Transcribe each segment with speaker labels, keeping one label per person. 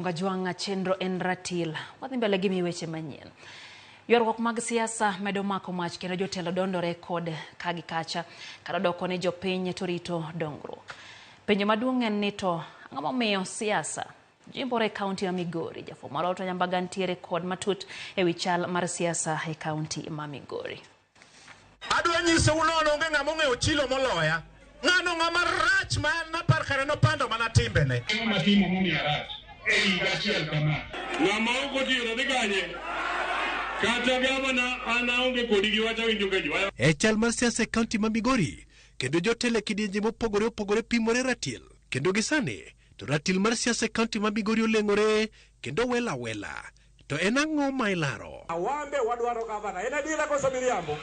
Speaker 1: Ngajwang' chenro en ratil. Wadhi mbele gi miyi weche manyien. Ywaruok mag siasa medo mako mach kendo jotelo dondore kod ka gi kacha kata doko ni jopiny to rito dongruok. Penjo maduong' en ni to ang'o momiyo siasa jimbore e kaunti ma Migori? Jafwambo marwa Walter Nyambaga ntiere kod matut ewi chal mar siasa e kaunti ma Migori.
Speaker 2: Adwa nyisou nono onge ng'ama ong'eyo chilo moloya. Ng'ano ng'ama rach ma napar kare nopando mana timbene.
Speaker 3: Ang'o matimo momiyo arach e higa achiel kama?
Speaker 4: Ng'ama ok otiyo to dhi kanye? Kata gavana an aonge kodi gi wach awinjo ka ji wacho.
Speaker 5: E chal mar siasa e kaunti ma Migori, kendo jotelo e kidienje mopogore opogore pimore ratil. Kendo gi sani, to ratil mar siasa e kaunti ma Migori oleng'ore kendo wela wela. To en ang'o ma ilaro?
Speaker 6: Wambe wadwaro gavana. En adiera koso miriambo?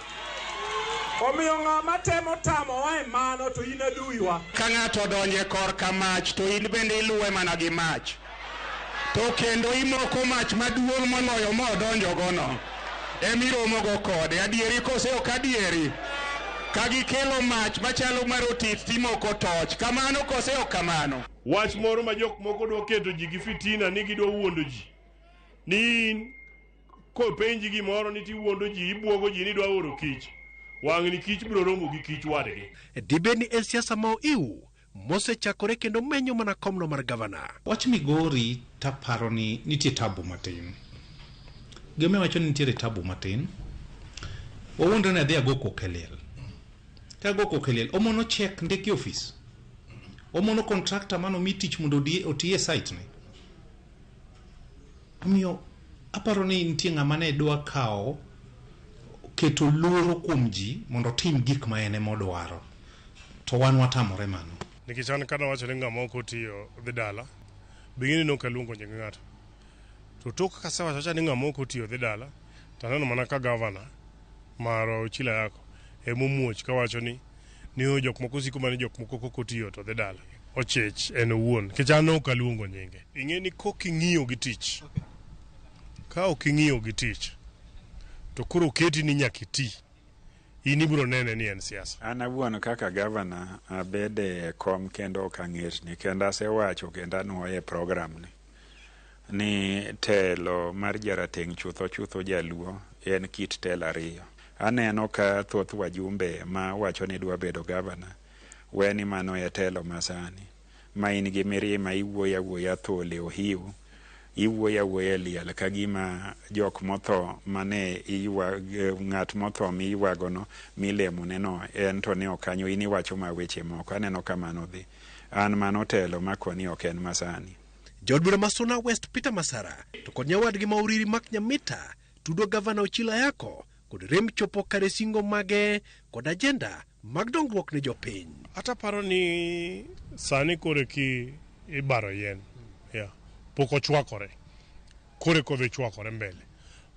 Speaker 6: Omiyo ng'ama temo tamowa e mano to in aduiwa.
Speaker 7: Ka ng'ato odonjo e korka mach to in bende iluwe mana gi mach, to kendo imoko mach maduong' moloyo modonjogono, emiromogo kode. Adieri kose ok adieri? Ka gikelo mach machalo mar otit timoko toch. Kamano kose ok kamano?
Speaker 4: Wach moro ma jok moko dwa keto ji gi fitina ni gidwa wuondo ji. Ni in kopenji gimoro ni tiwuondo ji, ibwogo ji ni idwa oro kich. Wang'ni kich biro romo gi kich wadgi.
Speaker 5: Dibed ni en siasa ma oiw mosechakore kendo menyo mana komno mar gavana?
Speaker 8: Wach Migori taparo ni nitie tabu matin. Gima wacho ni nitiere tabu matin. Wawuondre ni adhi ago koko e liel. Ka ago koko e liel, omono check ndiki e ofis. Omono contractor mane omi tich mondo oti e site ni. Omiyo aparo ni nitie ng'ama ne dwa kawo keto luoro kuom ji mondo otim gik ma en ema odwaro. To wan watamore mano.
Speaker 4: Nikech an kane awacho ni ng'ama ok otiyo dhi dala, be ing'e ni ne ok aluongo nying ng'ato. To tok kasewacho awacha ni ng'ama ok otiyo dhi dala, to aneno mana ka gavana marwa Ochilo Ayako ema omuoch kawacho ni ni jok moko siko mana ni jok moko kok otiyo to dhi dala. Ochich en owuon, nikech an ok aluongo nyinge. Ing'e ni kok ing'iyo gi tich, ka ok ing'iyo gi tich, to koro oketi ni nyaka iti, in ibiro nene ni en siasa.
Speaker 9: An awuon kaka gavana abede e kom kendo ok ang'etni kendo asewacho kendo anuoye e program ni ni telo mar jarateng' chutho chutho jaluo en kit telo ariyo. Aneno ka thoth wajumbe ma wacho ni dwa bedo gavana we ni mano e telo masani ma in gi mirima iwuoyo awuoya thole ohiu iwuoyo awuoya e liel ka gima jok motho mane iywa ng'at motho miywagono milemoneno en to ne ok kanyo in iwacho ma weche moko aneno ka mano dhi an mano telo makoni ok en masani.
Speaker 5: Jaod bura ma Suna West Peter Masara to kod nyawadgi ma Uriri Mark Nyamita tudo gavana Ochilo Ayako kod rem chopo kare singo mage kod ajenda mag dongruok ne jopiny.
Speaker 4: Ata paro ni sani koro ki ibaro yien, yeah, pok ochwakore, koro eka odhi chwakore mbele.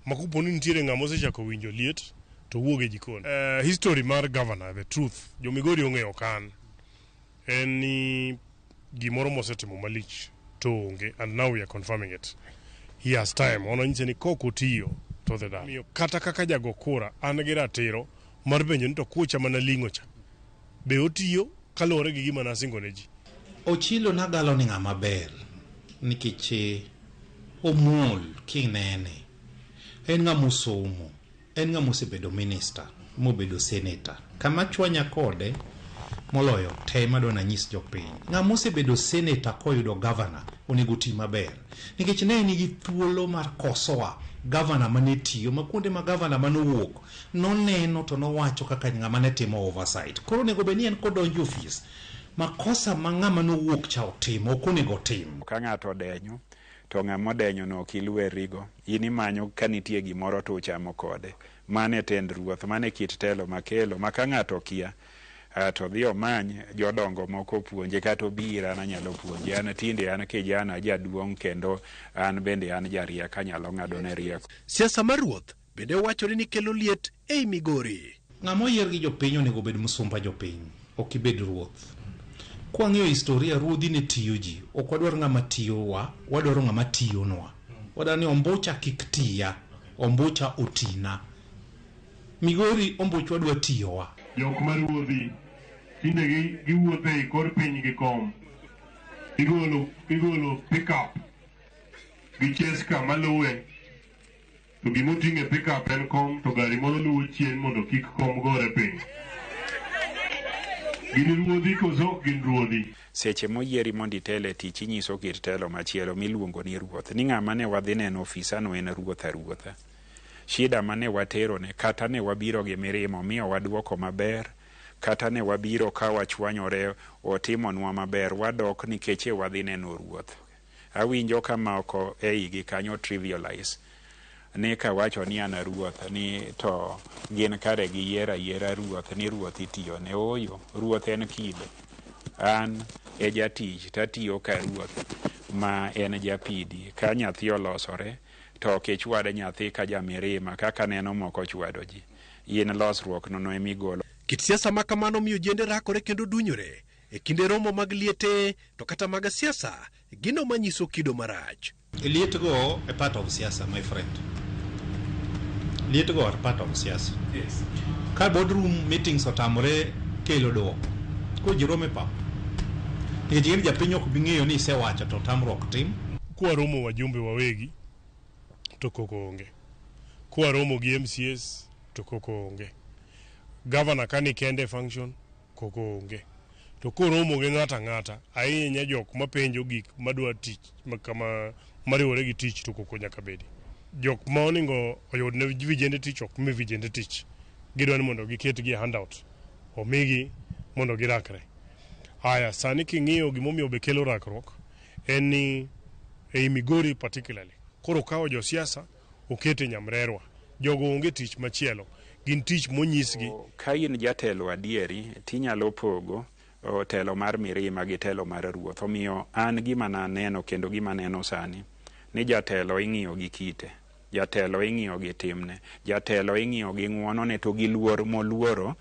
Speaker 4: Ma kopo ni nitiere ng'ama osechako winjo liet to owuog e jikon. History mar governor, the truth, jo Migori ong'eyo kan, en ni gimoro mosetimo malich to onge and now we are confirming it. He has time. Ono nyise ni kok otiyo to odhi dala. Omiyo kata kaka jago kura an gi ratiro mar penjo ni to kucha mana ling'o cha be otiyo kaluwore gi gima nasingo ne ji.
Speaker 8: Ochilo nagalo ni ng'ama ber nikech omuol kinene. En ng'ama osomo. En ng'ama osebedo minista, mobedo seneta. Kama chwanya kode moloyo te madwa nanyis jopiny, ng'ama osebedo seneta koyudo gavana onego oti maber. Nikech ne nigi thuolo mar kosoa gavana mane tiyo, ma kuonde ma gavana mane owuok noneno to nowacho kaka ng'ama ne timo oversight. Koro onego bed ni en kodonjo e ofis, makosa ma ng'ama nowuok cha otimo ok onego otim.
Speaker 9: Ka ng'ato odenyo to ng'ama odenyono ok ilwerrigo. In imanyo ka nitie gimoro to uchamo kode. Mano e tend ruoth, mano e kit telo makelo ma ka ng'ato okia to odhi omany jodongo moko opuonje kata obi ira an anyalo puonje. An tinde an kijana jaduong' kendo an bende an jarieko anyalo ng'adone rieko.
Speaker 5: Siasa mar ruoth bende wachore ni kelo liet ei Migori.
Speaker 8: Ng'ama oyier gi jopiny onego obed msumba jopiny, ok ibed ruoth. Kwang'iyo historia, ruodhi ne tiyo ji. Ok wadwar ng'ama tiyowa, wadwaro ng'ama tiyonwa. Wadwaro ni ombucha kik tiya, ombucha otina. Migori ombuchwa dwa tiyowa.
Speaker 3: Jok ma ruodhi tinde giwuotho e kor piny gi kom. Gigolo, gigolo pick up. Gi Cheska maluwe. To gimoting'o e pickup en kom to gari moro luwo chien mondo kik kom gore piny. Gin ruodhi koso ok gin ruodhi?
Speaker 9: Seche moyieri mondo itel e tich inyiso kit telo machielo miluongo ni ruoth. Ni ng'ama ne wadhi neno ofisano en ruoth aruotha. Shida mane waterone kata ne wabiro gi mirima omiyo waduoko maber, kata ne wabiro ka wachwanyore otimonwa maber, wadok nikech e wadhi neno ruoth. Awinjo ka moko e igi kanyo trivialize ni kawacho ni an ruoth ni to gin kare giyiero ayiera ruoth ni ruoth itiyone. Ooyo, ruoth en kido. An e jatich tatiyo ka ruoth ma en japidi. Ka nyathi olosore to ok ichwad nyathi ka jamirima kaka neno moko chwado ji. In losruok nono emigolo.
Speaker 5: Kit siasa ma kamano miyo jende rakore kendo dunyore e kinde romo mag liete to kata mag siasa, gino manyiso kido marach.
Speaker 8: Liet go e part of siasa, my friend. Liet go are part of siasa.
Speaker 6: Yes.
Speaker 8: Ka boardroom meetings otamore kelo duoko, koro ji romo e pap. Nikech ing'e ni japiny ok bi ng'eyo ni isewacho to tamruok tim.
Speaker 4: Kwaromo wajumbe wawegi to koko onge. Kwaromo gi MCAs to koko onge. Governor ka ni kende e function koko onge. To koromo gi ng'ato ang'ata, ahinya jok mapenjo gik madwa tich kama mariwore gi tich to koko nyaka bedi. Jok ma onego oyud ne vijende tich ok mi vijende tich. Gidwa ni mondo giket gi e handout. Omigi mondo girakre. Aya, sani king'iyo gimomiyo be kelo rakruok en ni ei Migori particularly, koro okawo josiasa okete nyamrerwa. Jogo onge tich machielo, gin tich monyisgi.
Speaker 9: Ka in jatelo adieri tinyalo pogo telo mar mirima gi telo mar ruoth. Omiyo an gima naneno kendo gima neno sani ni jatelo ing'iyo gi kite, jatelo ing'iyo gi timne, jatelo ing'iyo gi ng'uonone to gi luor moluoro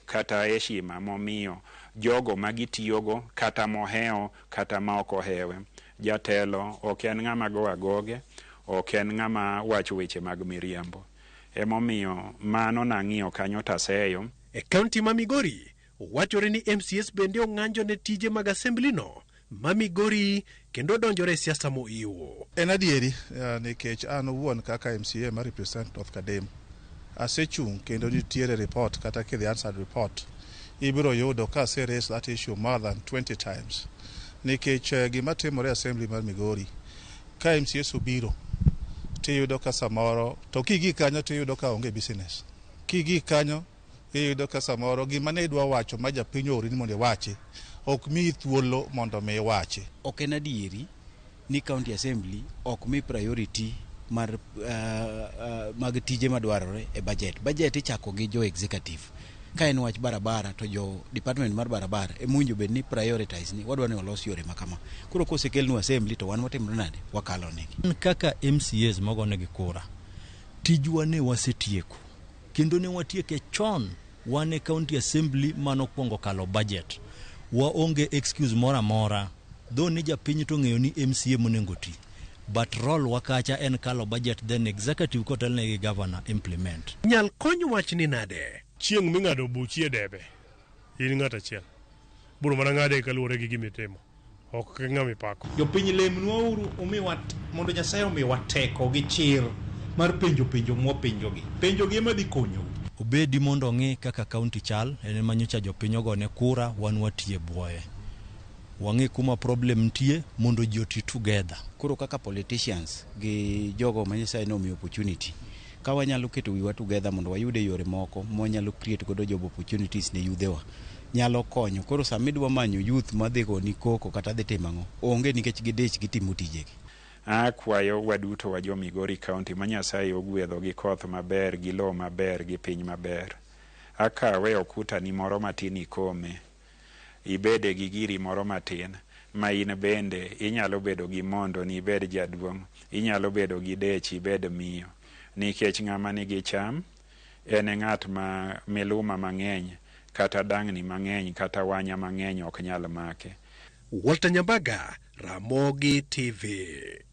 Speaker 9: kata heshima momiyo jogo ma gitiyogo kata mohewo kata ma ok ohewe. Jatelo ok en ng'ama go agoge, ok en ng'ama wacho weche mag miriambo. Emomiyo mano nang'iyo kanyo taseyo.
Speaker 5: E kaunti ma Migori, wachore ni MCAs bende ong'anjo ne tije mag assembly no ma Migori kendo donjore e siasa moiwo.
Speaker 10: En adieri nikech an owuon kaka MCA ma represent North Kadem asechung' kendo nitiere report kata kidhi Hansard report ibiro yudo ka ase raise that issue more than 20 times nikech gima timore e assembly mar Migori ka MCAs obiro tiyudo ka samoro to kigik kanyo tiyudo ka onge business kigik kanyo iyudo ka samoro gima ne idwa wacho ma japiny oori ni mondo iwachi ok miyi thuolo mondo mi iwachi.
Speaker 11: Ok en adieri ni county assembly ok mi priority mar mag tije madwarore e budget. Budget ichako gi jo executive. Ka en wach barabara to jo department mar barabara ema owinjo bed ni prioritize ni wadwa ni olos yore ma kama. Koro kosekelnu assembly to wan watimre nade? Wakalo negi.
Speaker 12: Kaka MCAs mogonegi kura, tijwa ne wasetieko kendo ne watieke chon. Wan e county assembly manokwongo kalo budget. Waonge excuse moro amora though ni japiny to ng'eyo ni MCA monego ti but role wa kacha en kalo budget then executive kotelne gi governor implement.
Speaker 5: Nyal kony wachni nade?
Speaker 4: Chieng' ming'ado buchi e debe, in ng'at achiel. Biro mana ng'ade kaluwore gi gimitimo, ok ng'ama ipako.
Speaker 8: Jopiny lemnwa uru umiwa mondo Nyasaye omiwa teko gi chir mar penjo penjo mwapenjogi. Penjogi ema dhi konyou.
Speaker 12: Obedi mondo ong'i kaka county chal, en ema nyocha jopiny ogone kura, wan watiye bwoye. Wang'i kuma problem nitie mondo ji oti together.
Speaker 11: Koro kaka politicians gi jogo ma Nyasaye nomiyo opportunity ka wanyalo keto wiwa together mondo wayude yore moko mwanyalo create godo job opportunities ne yudhewa nyalo konyo. Koro sama idwa manyo youth madhi goni koko kata dhi timo ang'o, onge nikech gidich gitimo tijegi.
Speaker 9: Akwayo waduto wa jo Migori County ma Nyasaye ogwedho gi koth maber, gi lowo maber, gi piny maber. Akawe okutani moro matin ikome, ibede gi giri moro matin ma in bende inyalo bedo gi mondo ni ibed jaduong', inyalo bedo gi dechi ibed miyo. Nikech ng'ama nigi cham en e ng'at ma miluma mang'eny kata dang'ni mang'eny kata wanya mang'eny ok nyal make.
Speaker 5: Walter Nyambaga, Ramogi TV.